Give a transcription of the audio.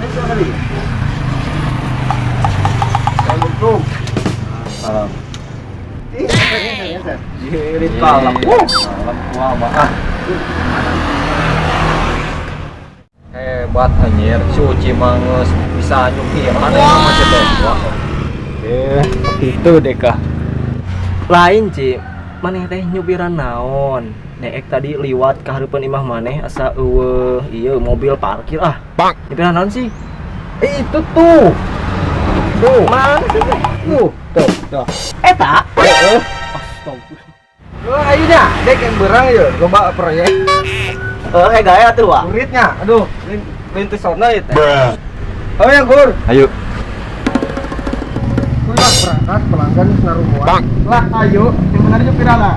Siapa tadi? Assalamualaikum. Salam. Ih, geser, geser. Jadi kalem. Kalem kuah ah. Hebat anjir, si Uci mah geus bisa nyupiran ya macet teh. Wah. Eh, itu deh kah. Lain, Ci. Maneh teh nyupiran naon? Neek tadi liwat ka hareupeun imah maneh asa euweuh ieu mobil parkir ah. Bang. Nyupiran naon sih? Eh, itu tuh. Tuh. Mana sih teh? Tuh, tuh, tuh. Eta? Heeh. Astagfirullah. Lu ayo nya, dek yang berang ya, loba proyek. Eh, gaya tuh, Wak. Muridnya, aduh, lintis sono itu. Oh yang gur. Ayo. Lah berangkat pelanggan naruh. Lah ayo, yang benar nyupir lah.